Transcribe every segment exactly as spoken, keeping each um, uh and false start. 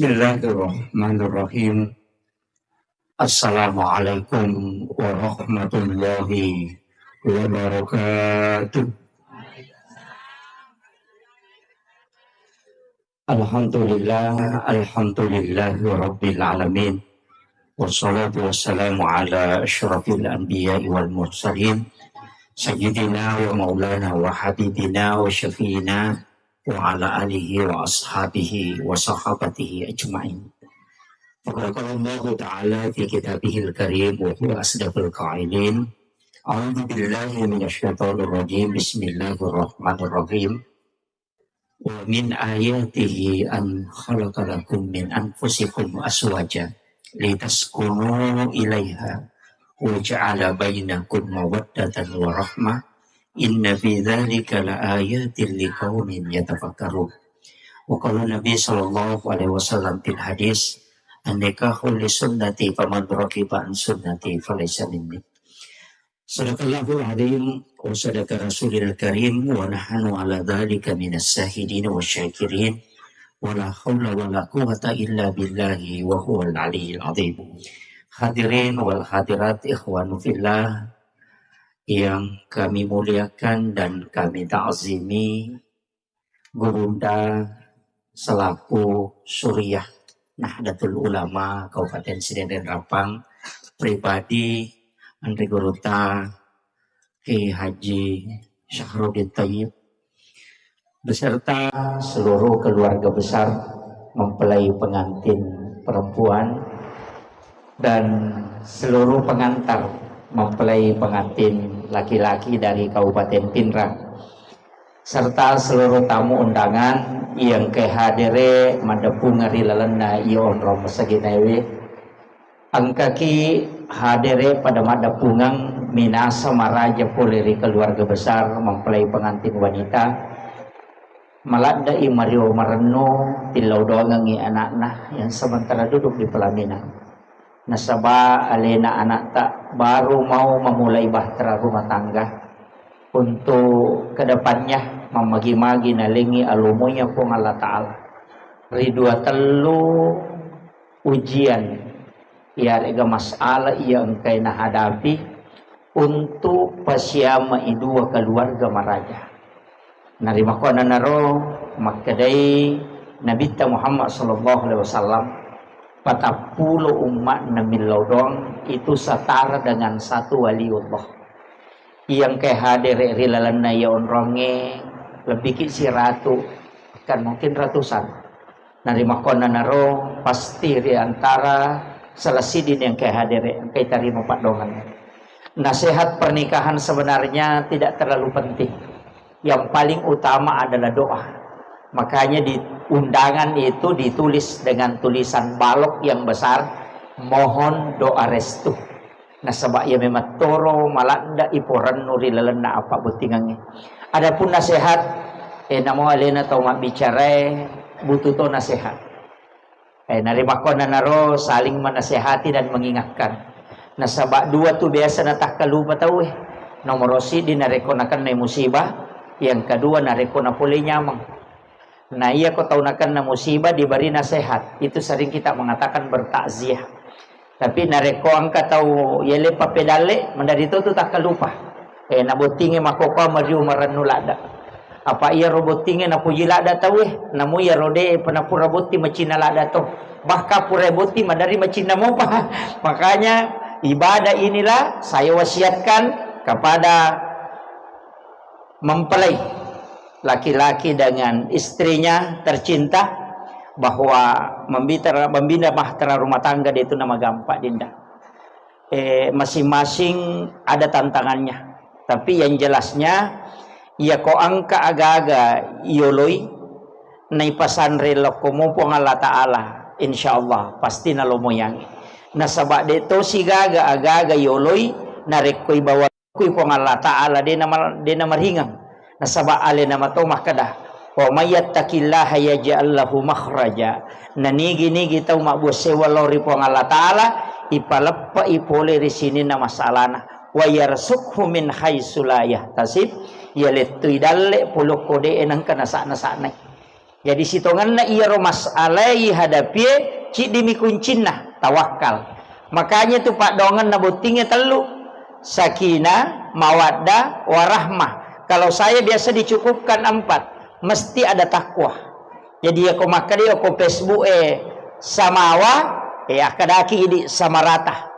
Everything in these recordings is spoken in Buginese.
Bismillahirrahmanirrahim. Assalamualaikum warahmatullahi wabarakatuh. Alhamdulillah, alhamdulillahi rabbil alamin. Wassalatu wassalamu ala asyrafil anbiya'i wal mursalin, sayyidina wa maulana wa habibina wa syafi'ina wa ala alihi wa ashabihi wa sahabatihi ajma'in. Faqad qala Allahu ta'ala fi kitabihil karim wa huwa asdaqul qailin. A'udzu billahi minasy syaithanir rajim. Bismillahirrahmanirrahim. Wa min ayatihi an khalaqa lakum min anfusikum azwaja litaskunu ilaiha wa ja'ala bainakum mawaddatan wa rahmah. Inna fi dzalika laayatin liqaumin yatafakkarun. Wa qala Nabi sallallahu alaihi wasallam fil hadis, "An-nikahu li sunnati faman raghiba an sunnati falaysa minni." Sadaqallahul azim wa sadaqa rasulil karim wa nahnu ala dzalika minas syahidin wa syakirin wa la haula wa la quwwata illa billahi wa huwal aliyyil azim. Hadirin wal hadirat, ikhwanu fillah yang kami muliakan dan kami ta'zimi, Gurunda selaku Suriah Nahdlatul Ulama Kabupaten Sidendeng Rappang, pribadi Anre Guruta Kiai Haji Syahruddin Thayyib, beserta seluruh keluarga besar mempelai pengantin perempuan dan seluruh pengantar mempelai pengantin laki-laki dari Kabupaten Pinrang, serta seluruh tamu undangan yang kehadere maddeppungeng ri lalenna iya onrong masaginaewe. Engkaki hadere pada maddeppungeng minasa maraja pole ri keluarga besar mempelai pengantin wanita. Maladde'i Mario Marenno, tillau doangengngi anakna yang sementara duduk di pelaminan. Nasaba alena anakta baru mau memulai bahtera rumah tangga. Untuk kedepannya, mammagi-magi nalengi alomonya Puang Allah Ta'ala. Ri dua tellu ujian, iyarega masalah iya engkai nahadapi untuk pasiamai dua keluarga maraja. Narimakkuannanaro makkedai Nabitta Muhammad sallallahu alaihi wasallam, patappulo umma'na millau doang itu setara dengan satu waliullah. Iya engkai hadere ri lalenna iya onrongnge lebbiki siratu, bahkan mungkin ratusan. Narimakkuannanaro pasti ri antara salah sidini engkai hadere, engkai tarima paddoangenna. Nasihat pernikahan sebenarnya tidak terlalu penting. Yang paling utama adalah doa. Makanya di undangan itu ditulis dengan tulisan balok yang besar, "Mohon doa restu." Nasaba iya memettoro maladde iporennu ri lalenna apa bottingangnge. Adapun nasihat, eh, namo alena tau mabbicarae butuh to nasihat. Eh, narimakkuannanaro saling menasehati dan mengingatkan. Nasaba dua tu biasa natakkalupa tauwe. Nomoro siddi narekko nakennai musibah, yang kedua narekko napolei nyameng. Nah, iya ko tau nakenna musibah diberi nasihat, itu sering kita mengatakan bertakziah. Tapi narekko engka tau yele pappedalle, mandari to tu takkalupa. Eh, nabottinge makkokkoe mariu marennu ladde. Apa iyaro bottinge napuji ladde tauwe, namu iyaro de penapura botting macinna ladde to. Bahkan pura botting madari macinna mopa. Makanya ibadah inilah saya wasiatkan kepada mempelai laki-laki dengan istrinya tercinta bahwa membitara-, membina bahtera rumah tangga itu nama gampang dinda. Eh, masing-masing ada tantangannya. Tapi yang jelasnya, iya ko engka aga-aga yoloi, naipasanre lokko mu Puang Allah Ta'ala, insya Allah pasti nalomoyangi. Nasaba de to sigaga aga-aga yoloi, narekko ibawa kui Puang Allah Ta'ala de nama, de namaringeng. Nasaba alena mato makkeda, "Wa may yattaqillaha yaj'al lahu makhraja." Nanigi-nigi tau mabbuasewa lao ri Puang Allah Ta'ala, ipaleppe'i pole ri sininna masalana. "Wa yarzuqhu min haitsu la yahtasib." Iya lettui dalle polokko de nengka nasa-, nasa'nai. Jadi sitongenna iyaro masalae ihadapie, ciddimi kuncinna, tawakkal. Makanya tu paddoangenna bottingnge tellu, sakinah, mawaddah, warahmah. Kalau saya biasa dicukupkan empat, mesti ada takwa. Jadi yako makkeda yako Facebook e samawa, e akkadaki idi samarata.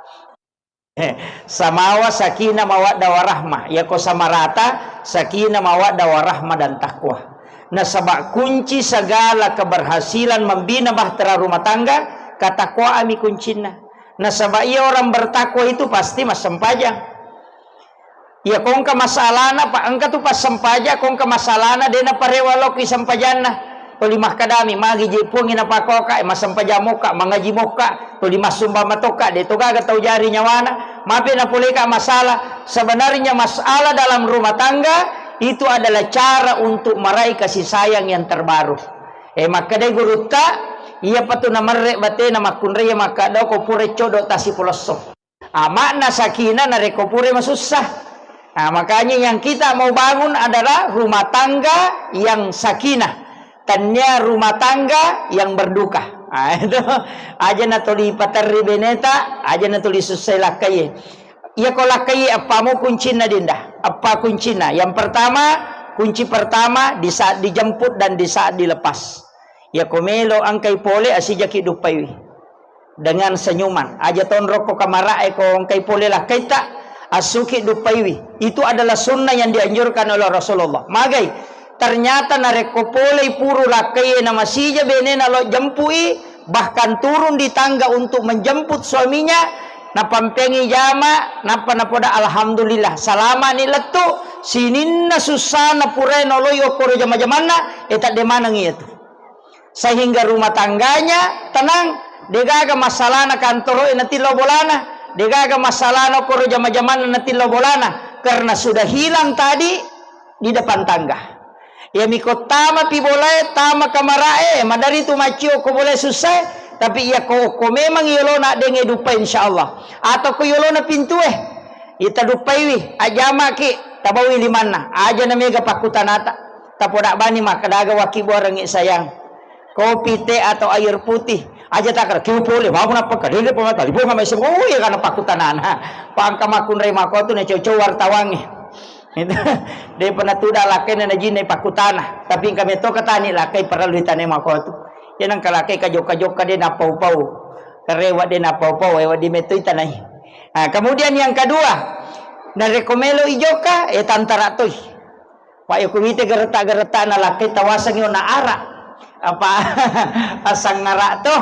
Samawa, sakinah, mawaddah, warahmah. Yako samarata, sakinah, mawaddah, warahmah, dan takwa. Nasaba kunci segala keberhasilan membina bahtera rumah tangga, katakwaami kuncinna. Nasaba iya orang bertakwa itu pasti massempajang. Iya kongka masalana, pa engka tu passempaja, kongka masalana de naparewa lokki sempajanna. Tuli makkadami, magi je Puang napakoka, eh, massempajang mokka, mangaji mokka, tuli massumbang matokka, de to gaga tau jari nyawana. Mape napoleka masalah. Sebenarnya masalah dalam rumah tangga itu adalah cara untuk meraih kasih sayang yang terbaru. Eh, makkadai gurutta, iya patu namerre batena makkunrai makkadoko pura codo tasi pulesso. Ah, makna sakinah narekko pura masussa. Ah, makanya yang kita mau bangun adalah rumah tangga yang sakinah. Tania rumah tangga yang berduka. Ah, itu aja natuli paterri beneta, aja natuli sussai lakkaie. Iya ko lakkaie appamu kuncinna dinda? Apa kuncinna? Yang pertama, kunci pertama di saat dijemput dan di saat dilepas. Iya ko melo engkai pole asijaki duppaiwi. Dengan senyuman. Aja tonrokko kamara'e ko engkai pole lakkaitta, assuki duppaiwi. Itu adalah sunnah yang dianjurkan oleh Rasulullah. Magai, ternyata narekko polei puru lakkaie na masija benena lo jempui, bahkan turun di tangga untuk menjemput suaminya, napampengi jama, nappa napoda, "Alhamdulillah, salama'ni lettu, sininna sussana purae noloi okkoro jama-jamanna, e tadde maneng iyatu." Sehingga rumah tangganya tenang, degaga masalahna kantoro'e natillau bolana, degaga masalahna koro jama-jamanna natillau bolana, karena sudah hilang tadi di depan tangga. Iya miko tama pi bolae, tama kamara'e, madari tu maccio ko bolae sussae, tapi iya ko, ko memang yolona denge dupa insyaallah. Atau ko yolona pintue, ita duppaiwi, ajamaki, tabawi limanna, aja na mega pakkutanata. Tapoda bani makkadaga wakkibuarengngi sayang. Kopi, teh, atau air putih. Aja takar, kiu pole, mau nappa kadede pemata, libonga mai sebo, oh iya kana pakkutanana. Pangka makkunrai makotu ne cocok wartawangnge. Depa natuda lakkaina najinna pakkutana. Tapi engka metto katani lakkai parellu ditane makotu. Iya nengka lakkai kajokka-jokka de nappau-pau. Karewa de nappau-pau, ewa di metto itanai. Nah, kemudian yang kedua, narekko melo ijokka, eh tantara toi. Pak, ya, kuwite gereta-gereta na lakkai tawasangi ona ara. Apa asang ara to?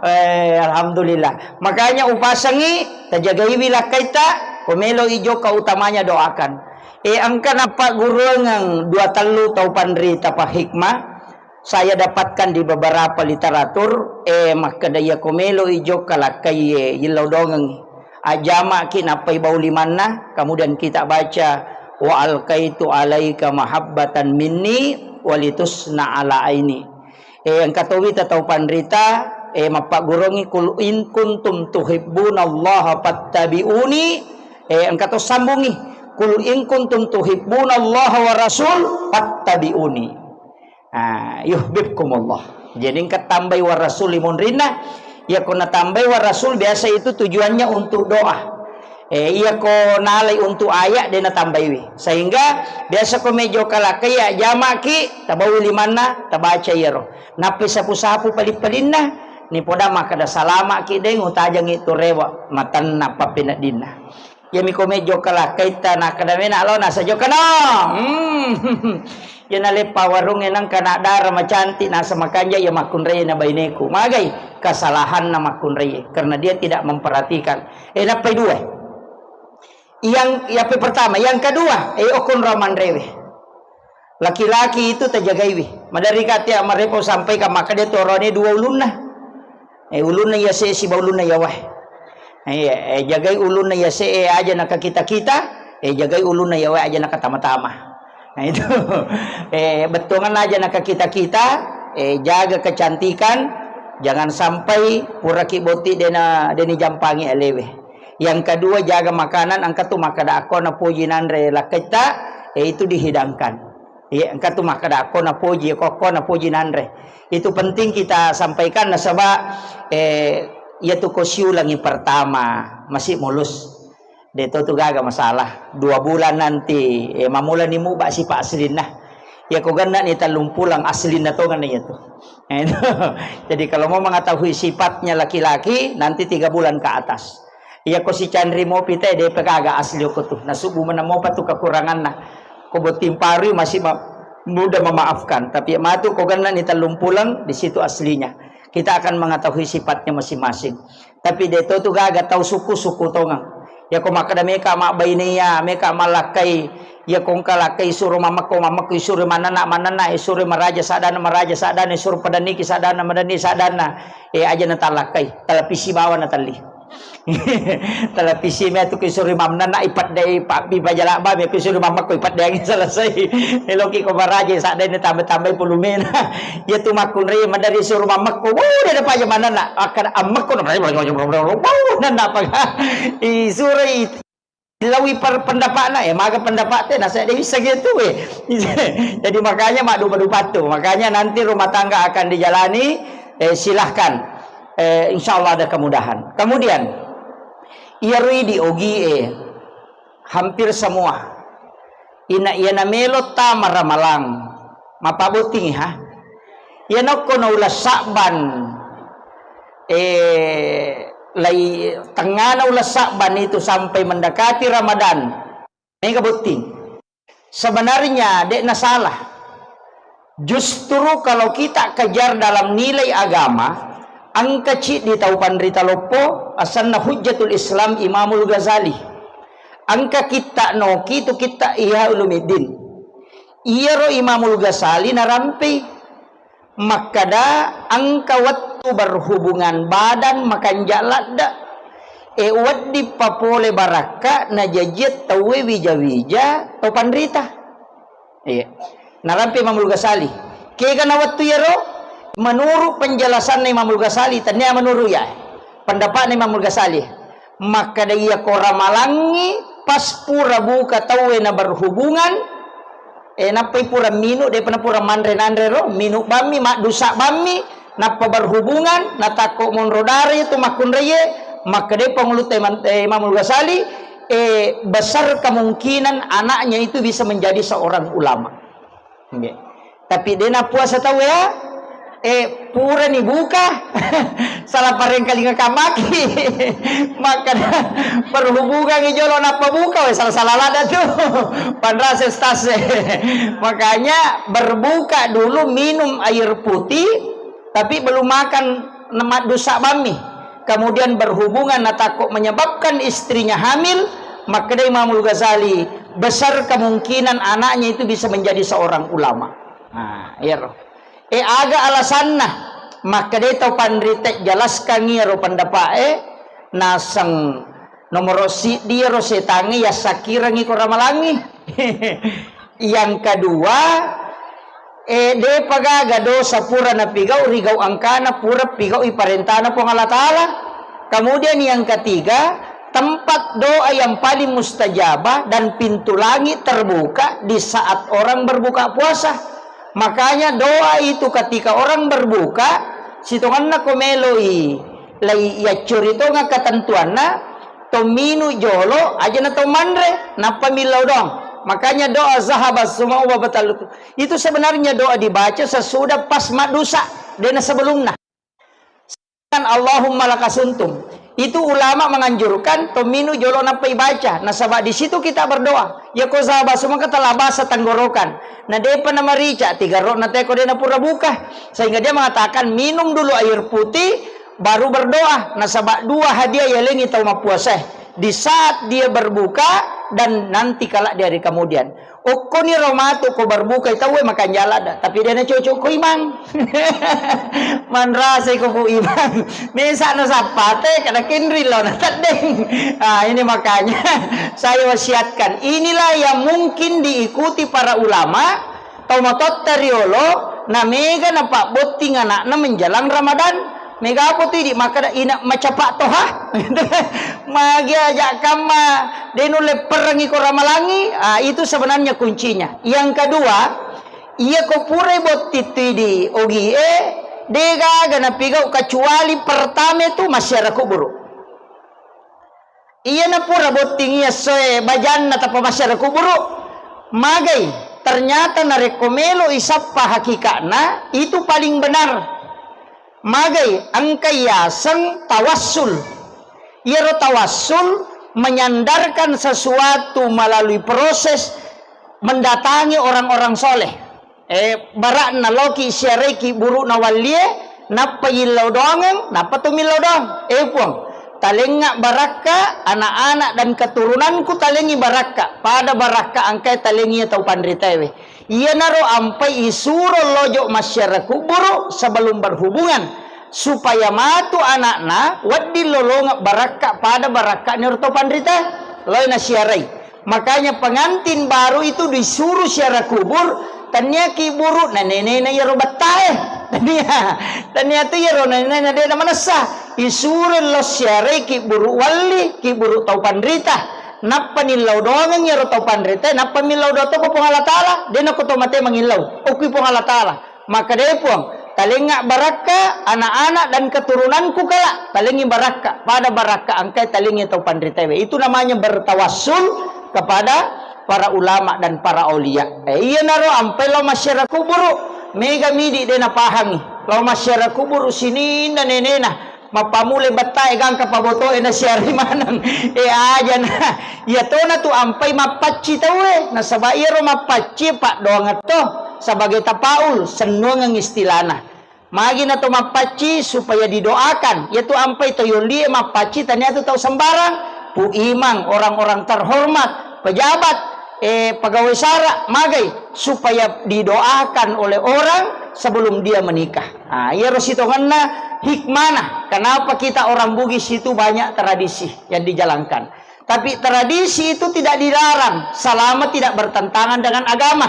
Eh, alhamdulillah. Makanya upasangi, tajagaiwi lakkaita, ko melo ijokka utamanya doakan. Eh, engka napagguruangeng dua tellu tau panrita pa hikmah, saya dapatkan di beberapa literatur, eh, makkeda iya ko melo ijokka lakkai, eh, yillau dongengi. Ajjama'ki nappai bau limanna, kemudian kita baca, "Wa alqaitu alaika mahabbatan minni walitusna ala aini." Eh, engka towi tau panrita, eh, mappaggurongi, "Qul in kuntum tuhibbunallaha fattabi'uni." Eh, engka to sambungi, "Qul in kuntum tuhibbunallaha wa rasul fattabi'uni." Ah, yuhibbukumullah. Jadi engka tambai wa rasul limunrinna. Iya ko natambai wa rasul biasa itu tujuannya untuk doa. Eh, iya ko nalai untuk ayat de natambaiwi. Sehingga biasa ko mejo kalakkai ya jamaki, tabawi limanna, tabaca iyaro. Nappi sapu-sapu paling-palinna, ni poda makkeda salamaki deng utajangi tu rewa, matanna pappeneddinna. Iyami ko mejo kalakkaitta nakkeda mena lo nasa jokka no. Hmm. Iya naleppa warungnge nangka naddara macantik nasa makanja iya makkunrai na baineku. Magai kesalahanna makkunrai karena dia tidak memperhatikan. Eh, nappai dua. Yang, yang pertama, yang kedua, eh, okon romanrewe. Laki-laki itu tajagaiwi. Maderri ka tia marepo sampai ka makkeda torone dua ulunna. Eh, ulunna yase siba ulunna yawae. Eh, eh, jagai ulunna yase, eh, aja nakakita-kita, eh, jagai ulunna yawae aja nakatama-tama. Nah, itu. Eh, bettuangan aja nakakita-kita, eh, jaga kecantikan, jangan sampai puraki boti dena, deni jampangi alewe. Yang kedua, jaga makanan, engka tu makkeda akko napoji nanre lakketta, eh, itu dihidangkan. Iya, engka tu makkeda ko napoji, ko, ko napoji nanre. Itu penting kita sampaikan nasaba, eh, iya tu ko siulangi pertama, masih mulus. De to tu gaga masalah. Dua bulan nanti, eh, mamulani muba sipa aslinna. Iya ko gennani tellumpulang aslinna tongeng iya tu. Nah, itu. Jadi kalau mau mengetahui sifatnya laki-laki, nanti tiga bulan ke atas. Iya ko sicanri mopi te, depa gaga asli ko tu. Nasubbu meneng mopa tu kekuranganna. Ko botting parui masih ma-, mudah memaafkan. Tapi matu ko gennani tellumpulang, di situ aslinya. Kita akan mengetahui sifatnya masing-masing. Tapi de to tu gaga tau suku-suku tongeng. Iya ko makkeda meka mabbainea, meka mallakkai, iya ko engka lakkai suro mammekko, mammekko isuro manenna, manenna isuro maraja sadana, maraja sadana isuro padanniki sadana, madanni sadana. Eh, aja natallakkai, televisi bawa natelli. Televisi me tu kisuri mamnana ipadde pa, ipajala ba me kisuri mammekko ipaddeangi selesai. Eloki ko maraja sadana tambah-tambahi pulumena. Iya tu makkunrai madari suru mammekko. Wuh, de paja manana. Akan ammekko. Wuh, nana apa? Isuro i-, lawi per-, pendapatna, eh, maga pendapat te, nasa de bisa gitu, eh. Jadi makanya mak dupa-dupa tu. Makanya nanti rumah tangga akan dijalani, eh, silahkan. Eh, insya Allah ada kemudahan. Kemudian, iyaro idi ogi, eh, hampir semua. Ina iya namelo tama ramalang. Mapabotting, ha? Iya nokko na uleng Sa'ban, eh, lai tengngana uleng Sa'ban itu sampai mendekati Ramadan, mega botting. Sebenarnya, de' na salah. Justru kalau kita kejar dalam nilai agama, engka ciddi tau panrita loppo, asenna Hujjatul Islam Imamul Ghazali. Engka kitta noki tu kitta Ihya Ulumuddin. Iyaro Imamul Ghazali narampei makkeda, engka wettu berhubungan badan makanja' ladde', e, wedding papole barakka' najajiang tauwe wija-wija tau panrita. Iya. Narampei Imamul Ghazali. Kega na wettu iyaro? Menurut penjelasanna Imamul Ghazali, tennia menurut iya. Pendapatna Imamul Ghazali. Makkeda iya ko ramalangngi pas pura buka tauwe na berhubungan, eh, nappai pura minu, depa na pura manre nanre ro, minu bammi, maddusa bammi, nappa berhubungan, natakko monro dara itu makkunraie, makkedai pangulutta Imam, eh, Imamul Ghazali, eh, besar kemungkinan anaknya itu bisa menjadi seorang ulama. Nggih. Tapi de' napuasa tau ya, eh, purani buka, salah parengkalinga kamaki. Maka berhubungan jolo nappa buka, weh, salah-salah lada tu. Panrase stase. Makanya berbuka dulu minum air putih, tapi belum makan, maddusa bammi. Kemudian berhubungan natakko menyebabkan istrinya hamil, makkedai Imamul Ghazali, besar kemungkinan anaknya itu bisa menjadi seorang ulama. Nah, iyaro. Eh, aga alasanna? Makkedai tau panrita, jelaskan iyaro pendapa'e, naseng nomoro siddi iyaro setangnge yassakirangngi ko ramalangngi. Yang kedua, eh, depa gaga dosa pura napigau ri gau engkana pura pigau i parentana Puang Allah Ta'ala. Kemudian yang ketiga, tempat doa yang paling mustajabah dan pintu langit terbuka di saat orang berbuka puasa. Makanya doa itu ketika orang berbuka, sitonganna ko meloi lai yaccuri tonga ketentuanna, to minu jolo, aja na to manre, nappa millau doang. Makanya doa zahaba sumau wa batalu. Itu sebenarnya doa dibaca sesudah pas maddusa, dena sebelumna. Kan Allahumma lakasumtu. Itu ulama menganjurkan to minu jolo nappa ibaca. Nasaba di situ kita berdoa. Ya ko zahaba sumau ka telah basah tenggorokan. Na depa na marica, tiga ro na teko dena pura buka. Sehingga dia mengatakan minum dulu air putih, baru berdoa. Nasaba dua hadiah yalengi tau mappuasae. Di saat dia berbuka dan nanti kala di hari kemudian. Okkoni ro matu ko berbuka tauwe makanja' ladde', tapi dena cocok ko imang. Manrasai ko Bu Imang. Mesa na sappate kada kenri lo na teddeng. Ah, ini makanya saya wasiatkan. Inilah yang mungkin diikuti para ulama. Tau matotta riolo, na mega na pabbotting anakna menjelang Ramadan. Mega apa tu idi makkeda ina macapa toha. Magi aja kamma de nulle perengi ko ramalangi. Ah, itu sebenarnya kuncinya. Yang kedua, Iya ko purai botting tu idi ogie, degaga napigau kecuali pertama tu masyarakat kuburu. Iya na pura botting iya soe bajanna tappa masyarakat kuburu, magai, ternyata narekko melo isappa hakikatna, itu paling benar. Magai engka yaseng tawassul. Iyaro tawassul menyandarkan sesuatu melalui proses mendatangi orang-orang soleh. Eh, barakna loki siaraiki buru'na wallie, nappa yillau doangeng, nappa to millau doang. Eh, Puang, talengnga barakka anak-anak dan keturunanku, talengi barakka, pada barakka engkae talengi tau panritaewe. Iyanaro ampai isuro lojo masyarakat kuburu sebelum berhubungan, supaya matu anakna wedding lolongeng barakka pada barakka niro to panrita loi nasiarai. Makanya pengantin baru itu disuruh siara kubur, tania kiburu na nenena iyaro bettae. Tania, tania tu iyaro nenena de na manessa. Isuro lo siarai kiburu walli, kiburu tau panrita. Nappa nillau doangeng iyaro tau panritae, nappa millau doang to ko Puang Allah Taala, de nako to mate mangillau. Okui Puang Allah Taala. Makkedai Puang, talengnga barakka anak-anak dan keturunanku kala, talengi barakka, pada barakka engkae talengi tau panritaewe. Itu namanya bertawassul kepada para ulama dan para aulia. Eh, iyanaro ampai lao masyarakat kuburu, mega midi de napahangi. Lao masyarakat kuburu sininna nenena, mappamule bettae gangka pabotoe nasiari maneng. Eh, aja na. Iya tona tu ampai mappacci tauwe, nasaba iyaro mappacci paddoangeng to sebagai tapaul, sennuangeng istilana. Magi na to mappacci supaya didoakan. Iya tu ampai to yollie mappacci tania tu tau sembarang. Pu imang, orang-orang terhormat, pejabat, eh, pegawai sara, magai supaya didoakan oleh orang sebelum dia menikah. Nah, iyaro sitongenna hikmana. Kenapa kita orang Bugis itu banyak tradisi yang dijalankan? Tapi tradisi itu tidak dilarang selama tidak bertentangan dengan agama.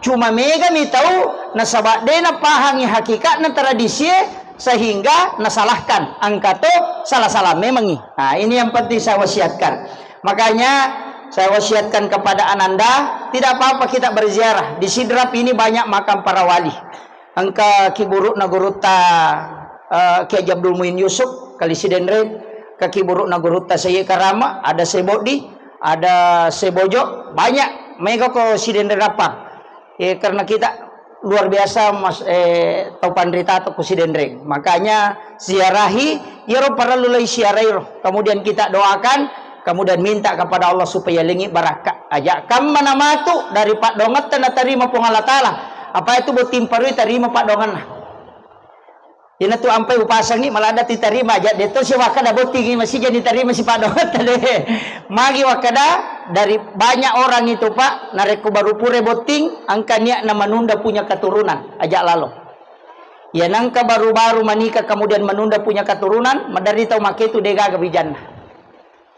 Cuma mega mi tau nasaba de napahangi hakikatna tradisie sehingga nasalahkan. Engka to salah-salah memangi. Nah, ini yang penting saya wasiatkan. Makanya saya wasiatkan kepada Ananda, tidak apa-apa kita berziarah. Di Sidrap ini banyak makam para wali. Engka kiburu'na gurutta, eh, Kiai Haji Abdul Muin Yusuf, Kali Sidenreng, engka kiburu'na gurutta Sayyid Karama, ada Seboddi, ada Sebojo, banyak. Mega ko Sidenreng apa? Eh, karena kita luar biasa, Mas, eh, tau panrita to ko Sidenreng. Makanya ziarahi, iyaro parellu lai ziarahi ro. Kemudian kita doakan, kemudian minta kepada Allah supaya lengi barakka. Aja kamma namatu dari paddoangetta natarima Puang Allah Taala. Apa itu botting parui tarima paddoangenna. Ina tu ampai upasangi maladda titarima aja de to si wakkada bottingi masija nitarima si paddoangetta de. Magi wakkada dari banyak orang itu, Pak, narekko baru pure botting, engka niatna menunda punya keturunan, aja lalo. Ya nangka baru-baru menikah kemudian menunda punya keturunan, maderri tau make tu de gaga wijanna.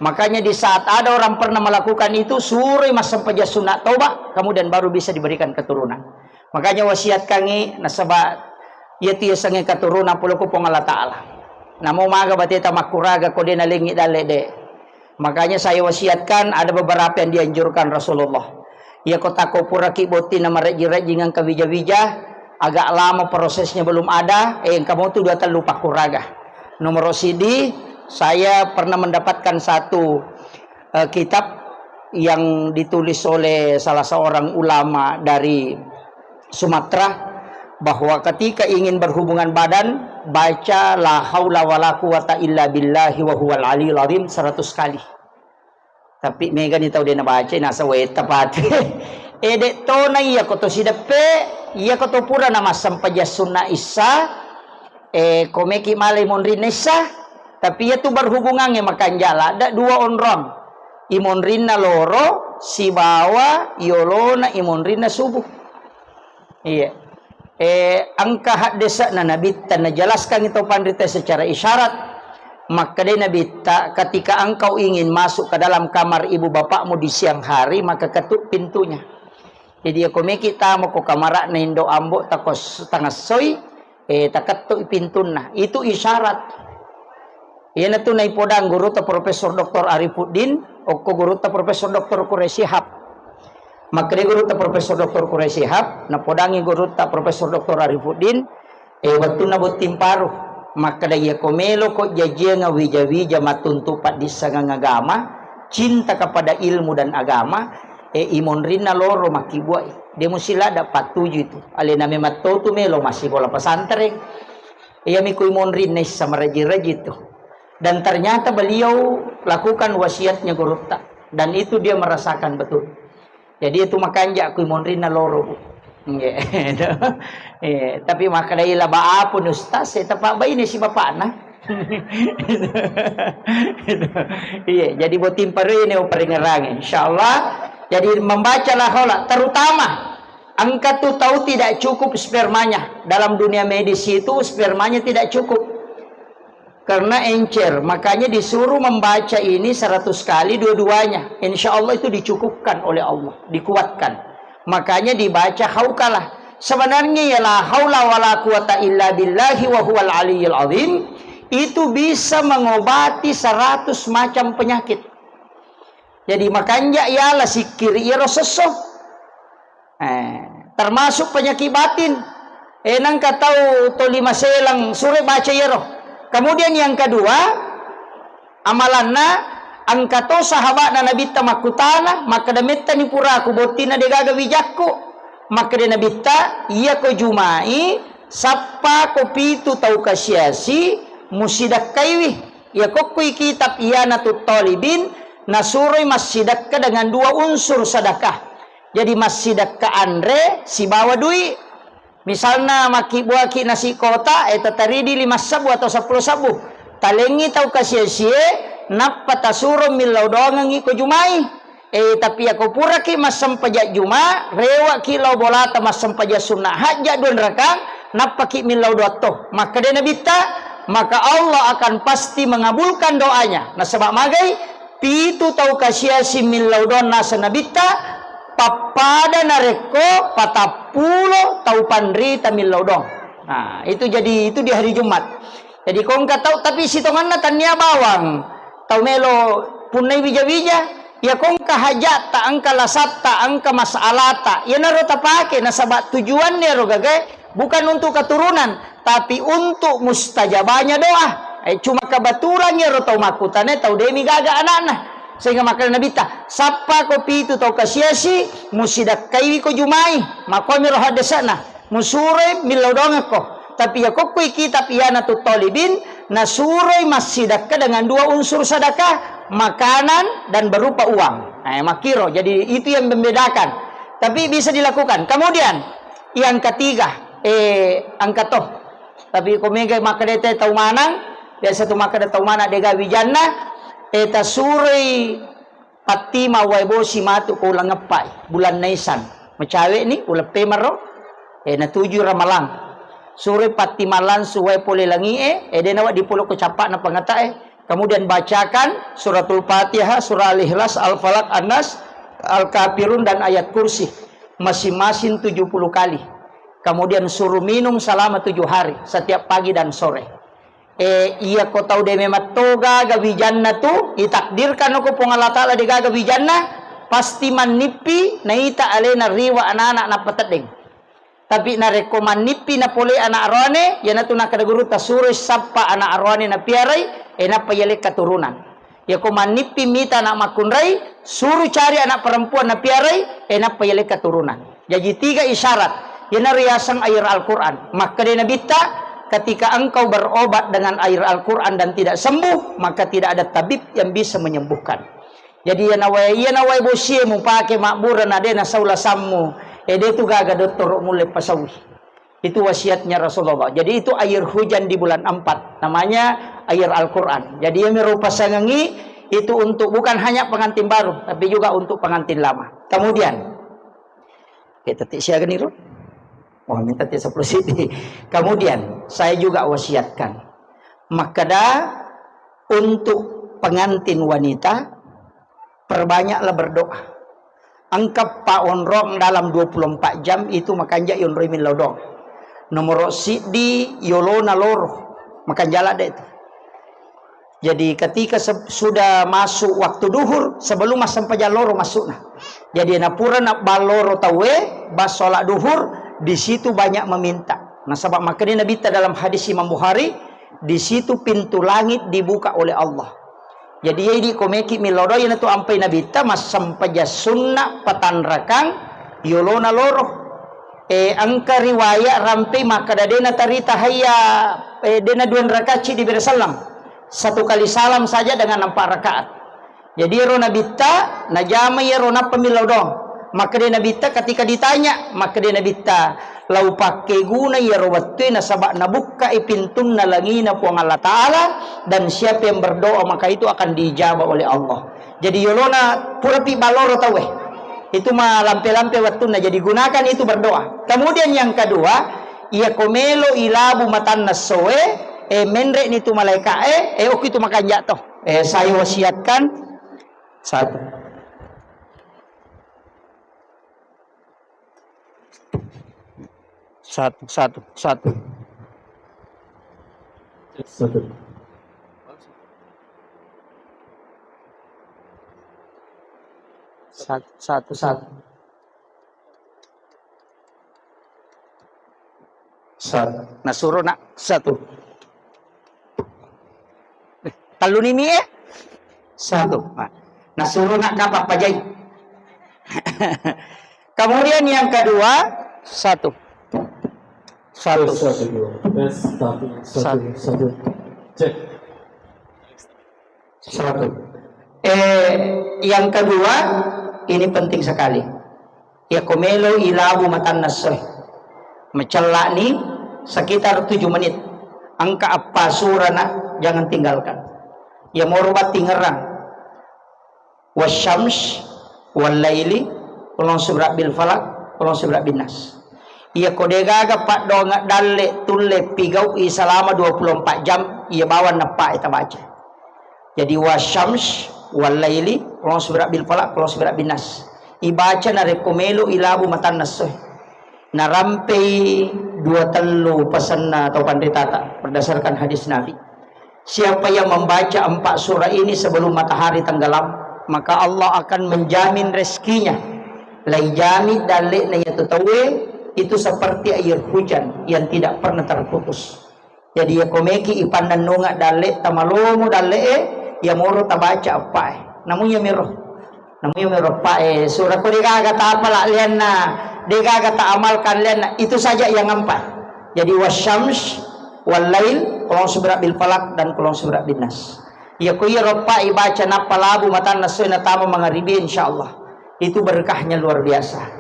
Makanya di saat ada orang pernah melakukan itu, suroi massempajang sunat toba, kemudian baru bisa diberikan keturunan. Makanya wasiatkangi, nasaba iyatu yasengnge keturunan pole ko Puang Allah Taala. Namo maga bateta makkuraga ko de nalengi dalle de. Makanya saya wasiatkan ada beberapa yang dianjurkan Rasulullah. Iya ko tako puraki botting na marejjing-rejjing engka wija-wija, agak lama prosesnya belum ada, eh, engka motu dua tellu pakkuraga. Nomor sidi, saya pernah mendapatkan satu, eh, kitab yang ditulis oleh salah seorang ulama dari Sumatera, bahwa ketika ingin berhubungan badan, baca la haula wala quwata illa billahi wa huwal aliyul azim seratus kali. Tapi megani tau de nabaca, nasa wetta pate. Eh, de tona iya ko to sideppe, iya ko to pura namassempajang sunna issa, eh, ko meki malai monrinna issa, tapi iya tu berhubungangnge makanja ladda dua onrong. Imonrinna loro sibawa yolona imonrinna subuh. Iya. Eh, engka haddese'na Nabitta najelaskan itu panrita secara isyarat. Makkedai Nabitta, "Ketika engkau ingin masuk ke dalam kamar ibu bapakmu di siang hari, maka ketuk pintunya." Jadi, iya ko meki tama ko kamara'na indo ambo tako s-, tangessoi, eh, takettuk pintunna. Itu isyarat. Iyanatu naipodang gurutta Profesor Doktor Arifuddin, okko gurutta Profesor Doktor Quraish Shihab. Makkeda gurutta Profesor Doktor Quraish Shihab, napodangi gurutta Profesor Doktor Arifuddin, eh, wettunna botting paru, makkeda, "Iyako meloko jajiang wija-wija matuntu paddissengeng agama, cinta kepada ilmu dan agama, eh, imonrinna loro makkibbuai. De musilada pattuju itu. Alena memang totu melo massikola pesantren. Iyami ku imonrinna issa maraji-raji itu." Dan ternyata beliau lakukan wasiatnya gurutta. Dan itu dia merasakan betul. Jadi itu makanja ku imonrinna loro, Bu. Nggih. Eh, tapi makkedai laba apun ustaz, eh, tapa baine si bapakna. Iya, jadi botting paru ini uparingerangi. Insyaallah. Jadi membaca la haula, terutama engka tu tau tidak cukup spermanya. Dalam dunia medis itu spermanya tidak cukup. Karena encer, makanya disuruh membaca ini seratus kali dua-duanya. Insya Allah itu dicukupkan oleh Allah, dikuatkan. Makanya dibaca haukalah. Sebenarnya ya la haula wala quwata illa billahi wa huwal aliyil azim, itu bisa mengobati seratus macam penyakit. Jadi makanja iala sikkiri iyaro sesso. Eh, termasuk penyakit batin. Eh, nangka tau toli maselang sure baca iyaro. Kemudian yang kedua, amalanna engka to sahabatna Nabitta makkutana, makkeda, "Mettani puraku bottinna degaga wijakku." Makkeda Nabitta, "Iyako jumai, sappako pitu tau kasiasi, musidakkaiwi. Iyako kui kitab Ianatut Talibin, nasuroi massidakka dengan dua unsur sedekah." Jadi massidakka anre sibawa dui. Misalna makkibbuaki nasi kota, eh, tataridi lima sebbu atau seppulo sebbu. Talengngi tau kasiasie, nappa tasuro millau doangengngi ko jumai. Eh, tapi ako puraki massempajang juma, rewaki lao bolata massempajang sunna hajja dua rakang, nappaki millau doatto. Makkeda Nabitta, maka Allah akan pasti mengabulkan doanya. Nasaba magai, pitu tau kasiasi millau doang naseng Nabitta, pappada narekko patappulo tau panrita millau doang. Nah, itu jadi, itu di hari Jumat. Jadi kongka tau, tapi sitonganna tania bawang. Tau melo punnai wija-wija, ya kongka hajatta, engka lasatta, engka masalata. Iyanaro tapake, nasaba tujuanna ero gagae bukan untuk keturunan, tapi untuk mustajabahnya doa. Eh, cuma kebetulan iyaro tau makkutana tau demi gaga anakna. Sehingga makkeda Nabitta, "Sappako pitu tau kasiasi, musidakkaiwi ko jumai." Makkuamiro haddese'na, "Musuroi millau doangekko." Tapi ya kokkoi kitab Ianatut Talibin, nasuroi massidakka dengan dua unsur sedekah, makanan dan berupa uang. Eh, makkiro. Jadi itu yang membedakan. Tapi bisa dilakukan. Kemudian, yang ketiga, eh, engka to. Tapi ko mega makkeda te tau manang, biasa tu makkeda tau manang dega wijanna, eh, tasuroi pattima wae bosi matu ko uleng eppai, bulan Naisan. Macawe ni, uleng pemaro, eh, natuju Ramalang. Suroi pattima langsung wae pole langi e, eh, de nawa dipolo ko cappa na pangata e. Kemudian bacakan suratul Fatihah, surah Al-Ikhlas, Al-Falaq, An-Nas, Al-Kafirun, dan ayat kursi. Masing-masing tujuh puluh kali. Kemudian suruh minum selama tujuh hari, setiap pagi dan sore. Eh, iya ko tau de memang to gaga wijanna tu, itakdirkan ko Puang Allah Ta'ala de gaga wijanna, pasti mannippi, naita alena riwa anak-anak nappa teddeng. Tapi narekko mannippi napole anak aroane, iyanatu nakkeda gurutta suroi sappa anak aroane napiarai, e nappa yalekka turunan. Yako mannippi mita anak makkunrai, suru cari anak perempuan napiarai, e nappa yalekka turunan. Jaji tiga isyarat, iyanaro yaseng air Al-Quran. Makkeda Nabitta, ketika engkau berobat dengan air Al-Quran dan tidak sembuh, maka tidak ada tabib yang bisa menyembuhkan. Jadi, iya nawae, iya nawae bosie mupake mabbura na de nasau lasammu, e de tu gaga dottoro mulle pasaui. Itu wasiatnya Rasulullah. Jadi, itu air hujan di bulan empat, namanya air Al-Quran. Jadi, iya miro pasangengi itu untuk bukan hanya pengantin baru, tapi juga untuk pengantin lama. Kemudian, kita ti siaga niru? Oh, minta ti sepuluh sidi. Kemudian, saya juga wasiatkan. Makkeda, untuk pengantin wanita, perbanyaklah berdoa. Engka pa onrong dalam dua puluh empat jam itu makanja yonroi millau doang. Nomoro siddi yolona loro, makanja ladde itu. Jadi ketika se-, sudah masuk waktu duhur, sebelum massempajang loro masukna. Jadi napura nabballoro tauwe, bas sholat duhur, di situ banyak meminta. Nasaba makkeda Nabitta dalam hadis Imam Bukhari, di situ pintu langit dibuka oleh Allah. Jadi iya idi komeki millau doa, iyanatu ampai Nabitta massempajang sunna patanrakang yolona loro. Eh, engka riwayat rampe makkeda dena tarita hayya, eh, dena dua rakacci di bere sallam. Satu kali salam saja dengan empat rakaat. Jadi ero Nabitta najama iyaro nappa millau doang. Makkeda Nabitta ketika ditanya, makkeda Nabitta, "Lau pakkeguna iyaro wettue nasaba nabukkai pintunna langina Puang Allah Ta'ala, dan siapa yang berdoa maka itu akan diijabah oleh Allah." Jadi yolona purapi balloro tauwe. Itu malampe-lampe wettunna. Jadi gunakan itu berdoa. Kemudian yang kedua, iya komelo ilabu matanna soe, eh, menre ni tu malaika e, eh, oki tu makanja to. Eh, saya wasiatkan satu. Satu, satu, satu. Satu. Satu, satu, satu. Satu. Nasuro nak satu. Eh, tellu nimi eh? Satu. Nah, nasuro nak kapang pajai. Kemudian yang kedua, satu. Satu. Tes, satu, dua. Tes, satu, satu, satu. Cek. Satu. Eh, yang kedua, ini penting sekali. Iya komelo ilabu matanna soe. Macellani sekitar tujuh menit. Engka appa surana, jangan tinggalkan. Iya moro battingerang. Wasyams, wallaili, qul a'udzu birabbil falaq, qul a'udzu birabbin nas. Iya ko degaga paddoangeng dalle tulle pigau'i selama dua puluh empat jam, iya bawang nappa tabaca. Jadi wasyams, wallaili, qul a'udzu birabbil falaq, qul a'udzu birabbin nas. Ibaca narekko melo ilabu matanna soe. Narampei dua tellu pasenna tau panritata berdasarkan hadis Nabi. Siapa yang membaca empat surah ini sebelum matahari tenggelam, maka Allah akan menjamin rezekinya. Laijami dalle'na iyatu tauwe itu seperti air hujan yang tidak pernah terputus. Jadi, iya komeki ipannennunga dalle, tamalomo dalle'e, iya moro tabaca appae. Namu iya miro. Namu iya miro appae. Sura ko degaga tapala lianna, degaga taamalkan lianna. Itu saja yang empat. Jadi, wasyams, wallail, qul a'udzu birabbil falaq, dan qul a'udzu birabbin nas. Iya ko iya roppa ibaca nappa labu matanna soe natama mangaribi, insyaallah. Itu berkahnya luar biasa.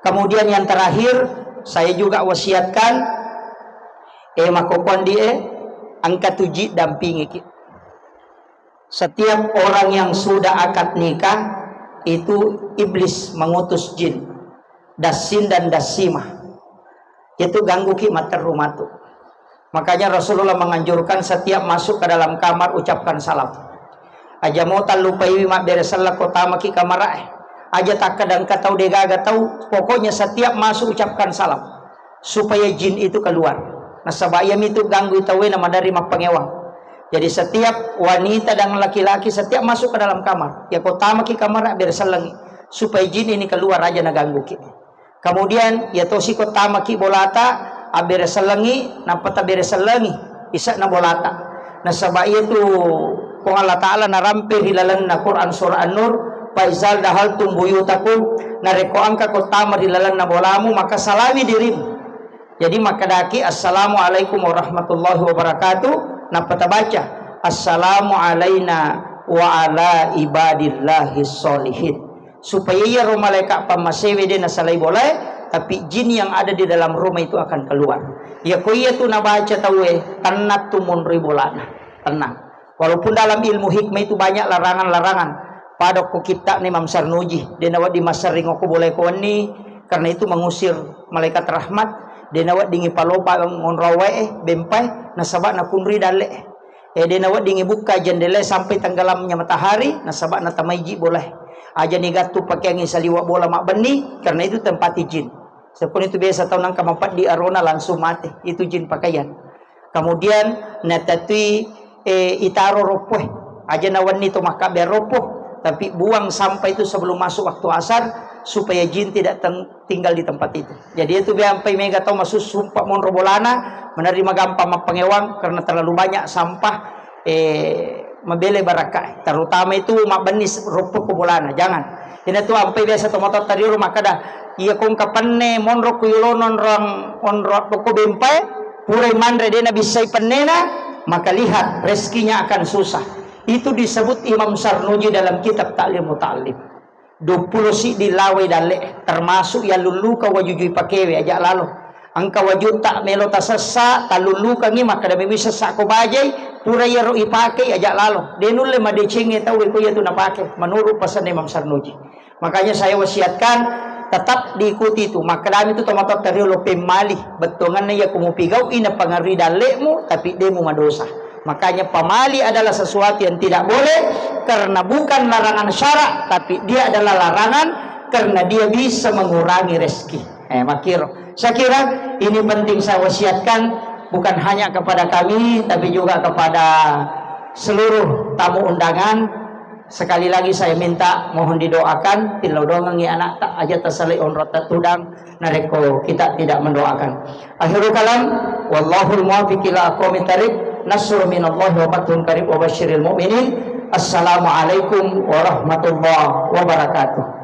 Kemudian yang terakhir, saya juga wasiatkan, eh, makkokkondi, eh, engka tu jin dampingiki. Setiap orang yang sudah akad nikah, itu iblis mengutus jin. Dassin dan dassimah. Itu gangguki matteru matu. Makanya Rasulullah menganjurkan setiap masuk ke dalam kamar ucapkan salam. Aja mo tallupaiwi mabbere selleng ko tamaki kamarae. Aja takkeda engka tau degaga tau, pokoknya setiap masuk ucapkan salam. Supaya jin itu keluar. Nasaba iyamitu ganggu tauwe na madari mappangewang. Jadi setiap wanita dan laki-laki setiap masuk ke dalam kamar, ya ko tamaki kamar abbere sellengi supaya jin ini keluar aja nagangguki. Kemudian, iya tosi ko tamaki bolata, abbere sellengi, nappa tabere sellengi, ise'na bolata. Nasaba iya tu Puang Allah Ta'ala narampe ri lalenna Quran surah An-Nur, "Fa izal dahaltum buyutakum," narekko engka ko tama ri lalenna bolamu, maka salami dirimu. Jadi makkedaki, "Assalamualaikum warahmatullahi wabarakatuh," nappa tabaca, "Assalamu alaina wa ala ibadillahi sholihin." Supaya iyaro malaika pammasewe de nasalai bolae, tapi jin yang ada di dalam rumah itu akan keluar. Iya ko iya tu nabaca tauwe, tenang tu monroi bolana. Tenang. Walaupun dalam ilmu hikmah itu banyak larangan-larangan. Pada ko kitta ni Imam Sarnuji, de nawedding masserring ko bolae ko wenni, karena itu mengusir malaikat rahmat, de nawedding ipalopa ngonrowae, bempae, nasaba nakunrui dalle. Eh, de naweddingi bukka jendela sampai tenggelamnya matahari, nasaba natamaiji bolae. Aja ni gattu pakeangi saliwa bola mabbenni, karena itu tempati jin. Sekuni itu biasa tau nangka mapeddi arona langsung mate, itu jin pakaian. Kemudian natatui eh, itaro roppoe. Aja nawenni to makkabbe roppo, tapi buang sampah itu sebelum masuk waktu asar, supaya jin tidak ten-, tinggal di tempat itu. Jadi itu biampai mega tau masusumpa monro bolana, menerima gampang mappangewang karena terlalu banyak sampah, eh, mabele barakka. Terutama itu mabbenni roppo ko bolana, jangan. Ina tu ampai biasa to matotta riolo makkada, iya kongka penne monro ku yolo nonrong onro ko bempae, purai manre de nabissai pennena, maka lihat rezekinya akan susah. Itu disebut Imam Sarnuji dalam kitab Ta'lim Muta'allim. Duappulo siddi lawai dalle, termasuk yallulluka wajujui pakewe aja lalo. Engka wajutta melo tasessa, tallullukangi, makkada memi sessa ko bajai, pura iyaro ipake aja lalo. De nulle madecengnge tau ko iya tu napake, menurut pasanna Imam Sarnuji. Makanya saya wasiatkan tetap diikuti itu. Makkedami tu tomatoatta riolo pemmali. Bettuanganna iya kumupigau'i napangarui dalle'mu, tapi de mu madosa. Makanya pamali adalah sesuatu yang tidak boleh karena bukan larangan syarak, tapi dia adalah larangan karena dia bisa mengurangi rezeki. Eh, makkiro. Saya kira ini penting saya wasiatkan bukan hanya kepada kami, tapi juga kepada seluruh tamu undangan. Sekali lagi saya minta mohon didoakan, tillau dongengi anakta, aja tasalai onrotta tudang, narekko kita tidak mendoakan. Akhirul kalam, wallahul muwaffiq ila aqwamit thariq, nasrun minallahi wa fathun qarib wa basyiril mu'minin. Assalamualaikum warahmatullahi wabarakatuh.